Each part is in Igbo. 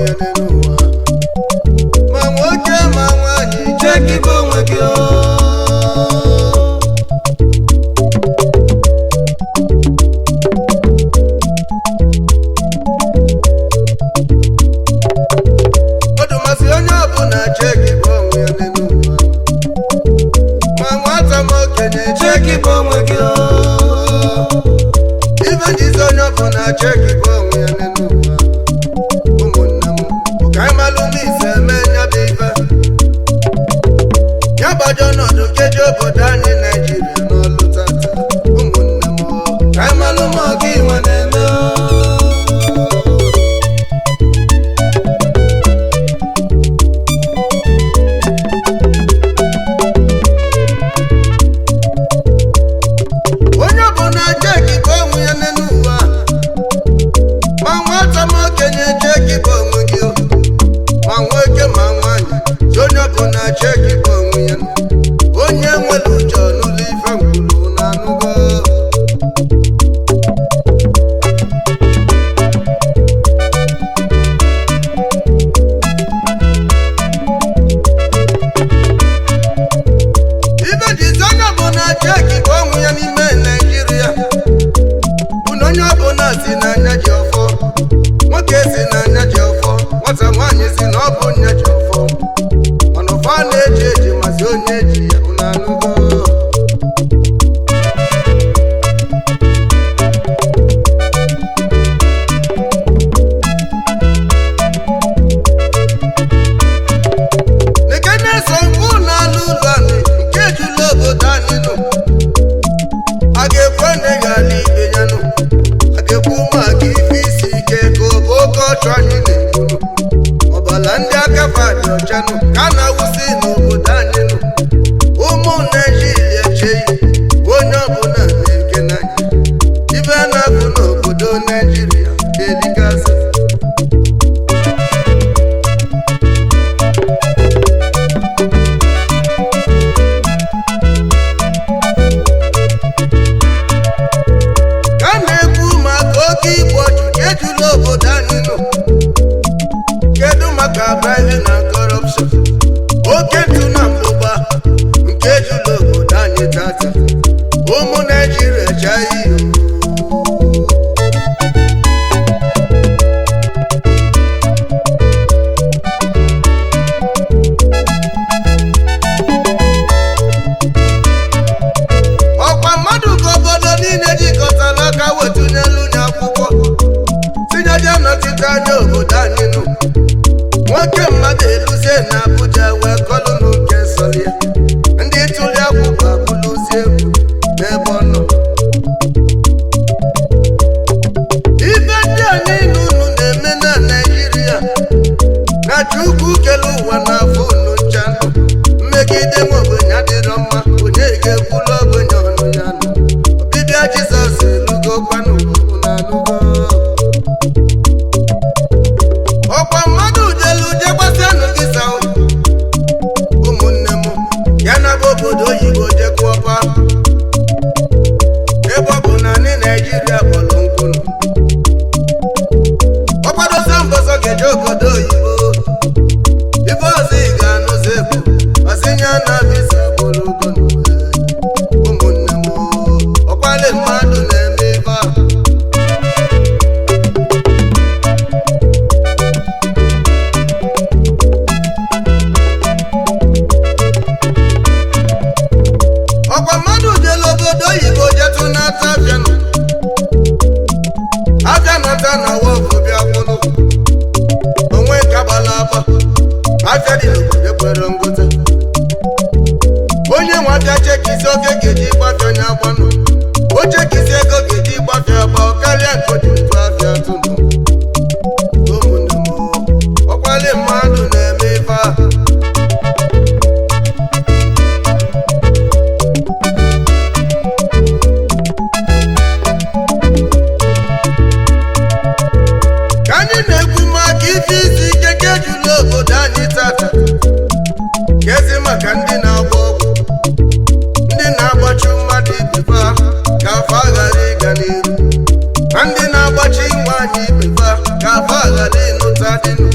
ya n'elu ụwa. Ma nwoke ma nwaanyị, chekibe onwe gị o. Ọdụmasị onye ọbụla chekibe onwe ya n'elu ụwa. Ma nwata ma okenye, chekibe onwe gị o. Ife njizi onye ọbụla chekibe onwe ya n'elu ụwa. Ụmụnne m, bụ ka anyị malụ n'ise eme nya bụ ife. Ya gbajọ ọnọdụ keji obodo anyị Naijiria n'ọlụ tata. Ụmụnne m, ka anyị malụ ma ọ gị nwe na-eme o. Onye ọbụla chekibe onwe ya n'elu ụwa. Ma nwata ma okenye, chekibe onwe gị o. Ma nwoke ma nwaanyị, si onye ọbụla chekibe onwe ya. Onye nwere uche n'ụlọ ife ngwuru na anụgo. Ibe jizi onye ọbụla chekibe onwe ya n'ime Naijiria bụ na onye ọbụla si n'anya ji ọfọ. Nwoke si n'anya ji ọfọ, nwata nwaanyị si na ọ bụ nya ji ọfọ, mana ụfọ a na-eji eji mazi onye ji ya unu anụgo. Nke na-eso mkpu na-alụ ụlọ anyị nke jụlụ obodo anyị nụ, a ga-ekwe na ị ga-ala ibe ya nụ, a ga-ekwu maka ife isi ike ka ọ bụ oke ọchụ anyị na-egburu ọbala ndị aka fa dị ọcha nụ ka a na-awụsị n'obodo anyị nụ. Ụmụ Naijiria cheyi, onye ọbụla na-eke n'anya ibe na-abụ n'obodo Naijiria erikasị. Ka a na-ekwu maka oke igbu ọchụ ka ejula obodo anyị nọ, kedu maka bribery na corruption, oke ntụ na mgbụgba nke ejula obodo anyị tata? Ụmụ Naijiria, chaghị. Ọkwa mmadụ ka obodo niile jikọtara aka wetunyelu nye akwụkwọ tinyeje nnọchite anya obodo anyị nụ. Nwoke mmadụ eluzie na Abuja wee kọlụ n'oke sọrọ ya, ndị tụli akwụkwọ abụlụzie egwu n'ebe ọ nọ. Ife ndị a niile unu na-eme na Naijiria na Chukwu kele ụwa n'afọ unu nchanụ. Mmegide nwe ogbenye adịrọ mma. Onye ga-ekwulu ogbenye ọnụ ya nụ? Ọbịbịa Jizọs elugo kwanụ na anụgo. Ọkwa mmadụ jelu je gbasianụ gị sa. Ụmụnne m, ya na bụ obodo oyibo jekwuọpa, ebe ọ bụ na ndị Naijiria kpọrọ nkwụnụ. Ọkwadosa mbọsọ ga-eje obodo oyibo, ife ọzọ ị ga-anụzi bụ ọsịnya na visa bụrụ. Ụmụnne m, ọkwali mmadụ na-eme ife a. Ọkwa mmadụ jelu obodo oyibo jetụ nata abịanụ, abịa nata na wọfụ bịa kwụlụ onwe kagbala agba. Afịa dị n'obodo kwere ngote. Onye nwe abịa chekisi oge ga-eji gbafịa onye agbanụ o chekisi ego ga-eji gbafịa agba ọ karịa nke o ji ntụ afịa tụnụ. Ụmụnne m, ọkwali mmadụ na-eme ife a. Ka anyị na-ekwu maka ife isi ike nke juru obodo anyị tata, kezi maka ndị na-agba ọgwụ, ndị na-agbachu mmadụ ibe fa ka afọ ghara ịga n'iru, na ndị na-agbachi nwaanyị ibe fa ka afọ ghara ịnụta dịnụ.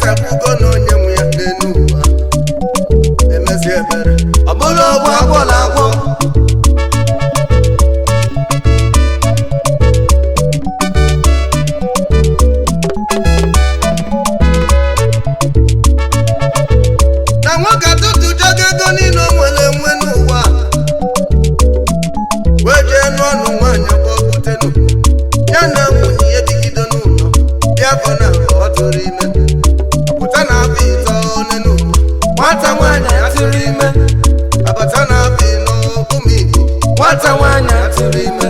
Nwata bụgo na onye nwe ya n'elu ụwa emezi ebere. Ọ bụrụ ọgwụ agwọla agwọ. Na nwoke atụtụchago ego niile o nwere enwe n'ụwa, wee jee n'ọnụ nwaanyị kpọbutenu ya na nwunye ya bigide n'ụlọ bịa afọ na ọ tụrụ ime, pụta na afọ ite one n'ụwa. Nwata nwaanyị atụrụ ime. Abata na afọ ịnọ, ụmụ Igbo. Nwata nwaanyị atụrụ ime.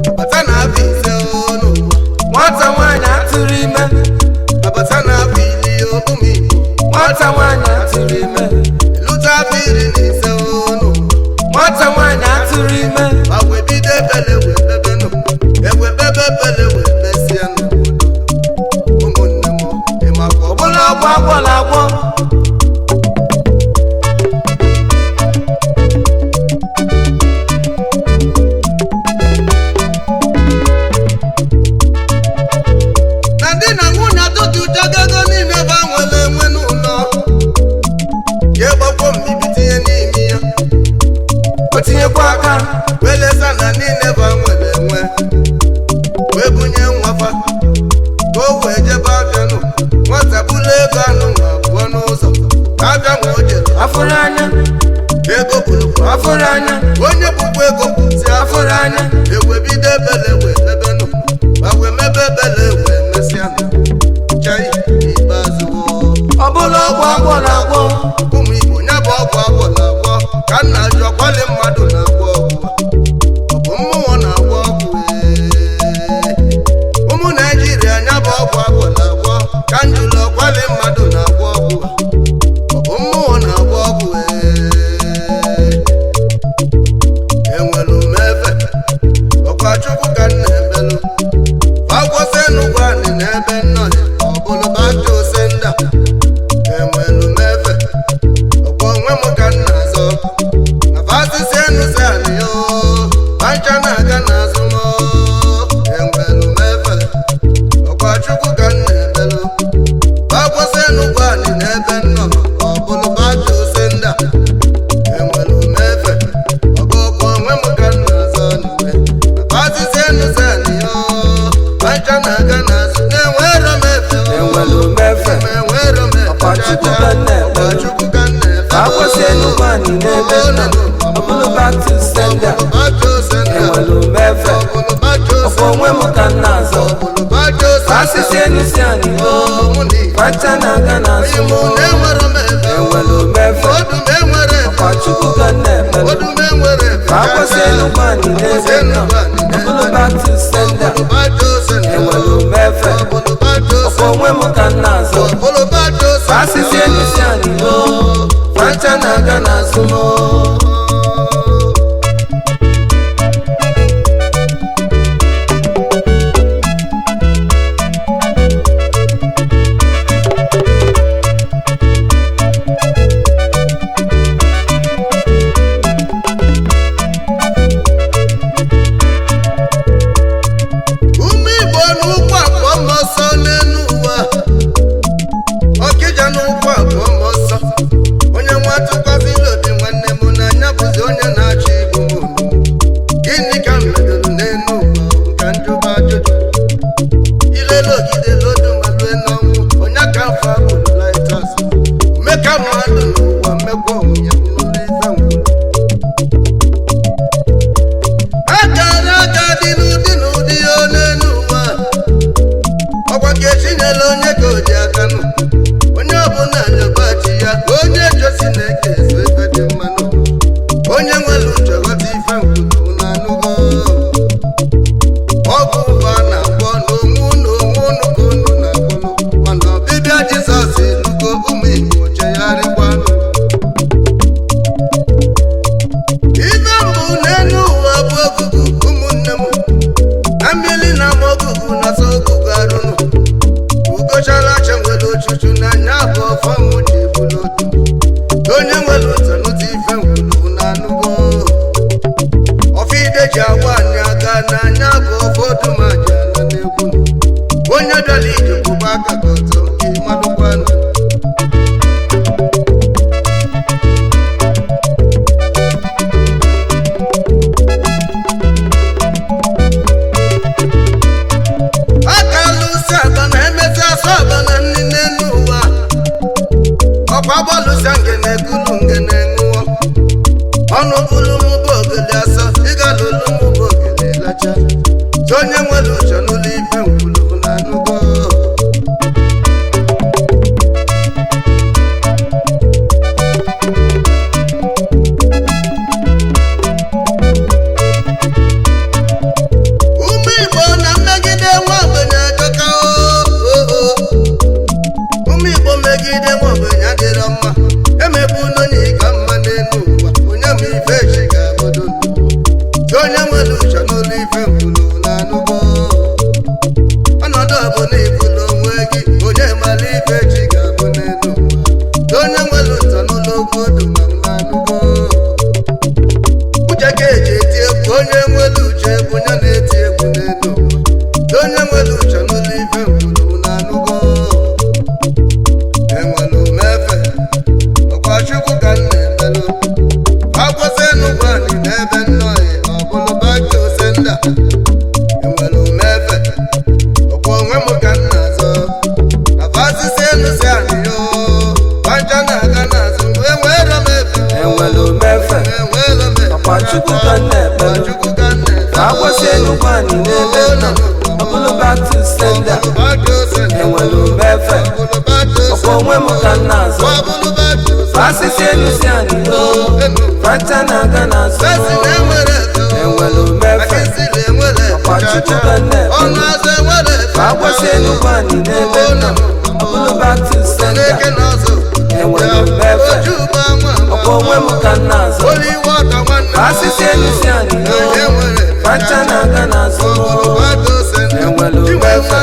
Abata na afọ ise n'ụwa. Nwata nwaanyị atụrụ ime. Abata na afọ 10, ụmụ Igbo. Nwata nwaanyị atụrụ ime. Lụta afọ 15 n'ụwa. Nwata nwaanyị atụrụ ime. Ma wee bido ebele wee bebenụ, ewe bebe ebele wee mesịa n'obodo. Ụmụnne m, ịmakwa Ọ bụrụ ọgwụ agwọla agwọ. Na di na nwunye atụtụchago ego niile ebe a nwere enwe n'ụlọ, ya gbakwo mbibi tinye n'ime ya. O tinyekwa aka. Wee lesa na niile ebe a nwere enwe, wee bunye nwafa ka o wee jebe abịanụ. Nwata bụla ego anụ ma pụọ n'ụzọ ka abịa nwa o jere. Afụrụ anya. Ego bụrụkwa Afụrụ anya. Onye bụkwa ego bụzi afọ. Afụrụ anya. Egwe bido ebele wee bebenụ, ma wee mebe ebele wee mesịanụ chai ikpeazụ. Ọ bụrụ ọgwụ agwọla agwọ. Ụmụ Igbo, ya bụ ọgwụ agwọ na-agwọ ka nna jụ ọkwali mmadụ na-agwọ ọgwụ, ọ bụ mmụọ na-agwọ ọgwụ? Ee. Ụmụ Naijiria, ya bụ ọgwụ agwọ na-agwọ ka njụlụ ọkwali mmadụ na-agwọ ọgwụ, ọ bụ mmụọ na-agwọ ọgwụ? Ee. Enwere m efe ọkwa Chukwu ka m na-emelụ agwọsenugwu anị n'ebe nnọ ya, ọ bụrụ bacha osenda. Enwelu m efe ọkwa onwe m ka m na-azọ na fasisi enusi anị yo pancha na-aga n'azụ m. Enwelu m efe ọkwa Chukwu ka m na-emelụ agwọsenugwu anị n'ebe nnọ, ọ bụrụ bacha osenda. Enwelu m efe ọgụ ọkwa onwe m ka m na-azọ n'uwe na fasisi enusi anị yo pancha na-aga n'azụ. Na-enwero m efe o. Enwelu m efe. Enwero m efe. Ọkwa Chukwu ka m na-ekpelu. Ọkwa Chukwu ka m na-efe. Akwụsị Enugwu anyị n'ebe nọ. Ọ bụrụ back to sender. Enwelu m efe. Ọkwa onwe m ka m na-azọ. Asịsị enusi anyị o. Facha na-aga n'azụ m. Enwelu m efe. Ọkwa Chukwu ka m na-ekpelu. Akwụsị Enugwu anyị n'ebe nọ. Ọ bụrụ back to sender. Enwelu m efe. Ọkwa onwe m ka m na-azọ. Asịsị enusi anyị o. Facha na-aga n'azụ m. Ụmụ Igbo, n'ụkwụ abụọ m ọsọ n'elu ụwa, ọkịja n'ụkwụ abụọ m ọsọ. Onye nwa tụkwasịrị obi nwanne m n'anya bụzi onye na-achọ igbu m. Gịnị ka m medoro n'elu ụwa nka njụba ajụjụ ilele ogide lodu ma lue n'ọnwụ onye ka mfe abụrụ laitas meka mmadụ n'ụwa mmekwa onwe ya n'ụlọ ife ngwụrụ. Akara aka dị n'ụdị n'ụdị ya n'elu ụwa, ọkwa ka etinyela onye ka o ji aka nụ. Onye ọbụla nyobachi ya, onye josi na-eke ezu ife dị mmanụ. Onye nwere uche ghọta ife ngwuru na anụgo ọgwụ ụwa na-agwọ n'onwe unu, onwe unu ka unu na-agwụlụ, mana ọbịbịa Jizọs elugo. Ụmụ Igbo, chegharịkwanụ. Ife mbụ n'elu ụwa bụ ogugu, ụmụnne m, na mmiri na ama ogugu na asa ogugu arụnụ ugochala acha nwere ochuchu n'anya bụ ọfọ m ji bụrụ otu. Onye nwere ụtọ n'ụtọ ife ngwuru na anụgo ọfọ ide ji agwa anyị aka n'anya bụ ọfọ odumaji ala n'egwu. Onye bịara ije kwụba aka ka ọtọ nke mmadụkwanụ. Alụsịa ngene kulu ngene ṅụọ. Ọnụ bụlụ mụ bụ ogele asọ, ịga lụlụ mụ bụ ogele lacha. Chi onye nwere uche n'ụlọ ife nkwulu na anụgo. Ụmụ Igbo na mmegide nwa ogbenye ajọka oo. Ụmụ Igbo megide nwa ogbenye adịrọ mma. Emegbu n'onye ka mma n'elu ụwa. Onye ma ife echi ga-abọdo n'ụwa. Chi onye nwere uche n'ụlọ ife nkwulu na anụgo. Ọnọdụ ọbụla ibulu onwe gị, onye mara ife echi ga-abụ n'elu ụwa. Chi onye nwere uche n'ụlọ okwu odu ma na anụgo. Uche ka eji eti egwu, onye nwere uche bụ onye na-eti egwu n'elu ụwa. Onye nwere uche n'ụlọ ife nkwulu na anụgo. Enwere umefe, ọkwa Chukwu ka m na-emelụ. Akwụsị Enugwu anyị n'ebe nnọọ, ọ bụlụ back to sender. Enwere umefe, ọkwa onwe m ka m na-azọ. Afasịsị enu si anyị yoo, pancha na-aga n'azụ, enwere m efe. Enwere umefe, ọkwa Chukwu ka m na-ekpelu. Akwụsị Enugwu anyị n'ebe nọ, ọ bụlụ back to sender. Enwere umefe, ọkwa onwe m ka m na-azọ. Asịsị elu si anyị yoo, pancha na-aga n'azụ. Enwere umefe, ọkwa Chukwu ka m na-ekpelu. Akwụsị Enugwu anyị n'ebe nọ, ọ bụlụ back to sender. Enwere umefe, ọkwa onwe m ka m na-azọ. Asịsị elu si anyị yoo, pancha na-aga n'azụ. Enwere umefe,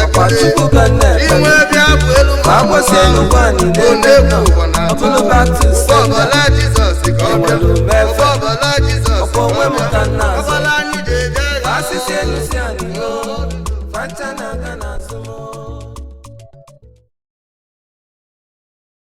ọkwa Chukwu ka m na-ekpelu. Akwụsị Enugwu anyị n'ebe nọ, ọ bụlụ back to